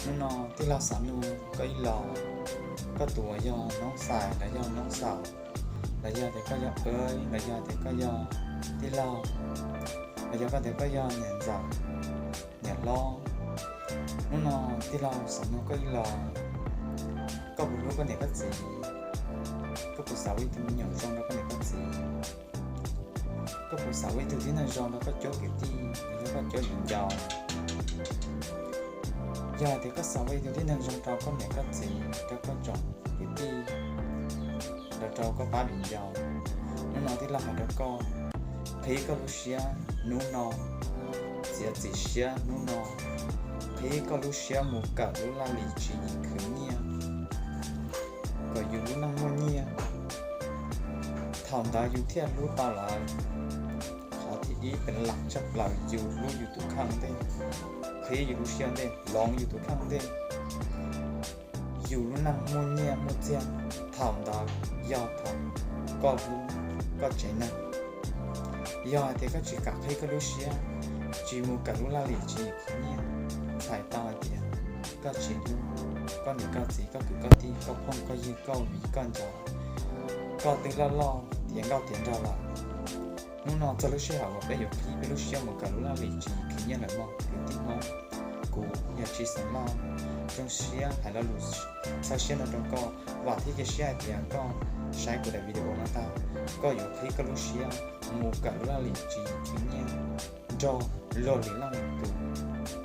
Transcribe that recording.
Hnub no tij laug xav nug koj ib los, koj tus uas yog noob xais los yog noob xaus, los yog tias koj yog, los yog tias koj yog tij laug, los yog koj tias koj yog niam ntxawm, niam hlob. Hnub no tij laug xav nug koj ib los, koj puas hlub koj niam koj txiv? Koj puas xav ua ib tug me nyuam zoo rau koj niam koj txiv? Koj puas xav ua ib tug tib neeg zoo rau koj cov kwv tij los yog koj cov viv ncaus? Yog hais tias koj xav ua ib tug tib neeg zoo rau koj niam koj txiv, rau koj tsoom kwv tij, los rau koj pab viv ncaus, hnub no tij laug hais rau koj, qhib koj lub siab hnub no, txiav txim siab hnub no, qhib koj lub siab mus kawm lub laj lim tswv yim khwv nyiaj, kom yus lub neej muaj nyiaj, thaum ntawd yus thiaj hlub tau lawv. Qhov thib ib, pem lam tshaj plaws yus hlub yus tus kheej ntej, qhib yus lub siab ntej, hloov yus tus kheej ntej, yus lub neej muaj nyiaj muaj txiag, thaum ntawd yog thaum koj hlub koj tsev neeg. Yog hais tias koj tsis kam qhib koj lub siab, tsis mus kawm lub laj lim tswv yim khwv nyiaj, txhais tau hais tias koj tsis hlub koj niam koj txiv, koj kwv koj tij, koj phooj koj ywg, koj viv koj ncaus, koj twb loj loj tiav nkauj tiav nraug lawm. Hnub no txog lub sij hawm uas peb yuav qhib peb lub siab mus kawm lub laj lim tswv yim khwv nyiaj lawm mog kwv tij Hmoob. Kuv yog Tsis Xeem Lauj, zoo siab hais lo lus txhawb siab no rau koj. Vam thiab cia siab hais tias koj saib kuv daim video no tag, koj yuav qhib koj lub siab mus kawm lub laj lim tswv yim khwv nyiaj nrog luag lwm leej lwm tus.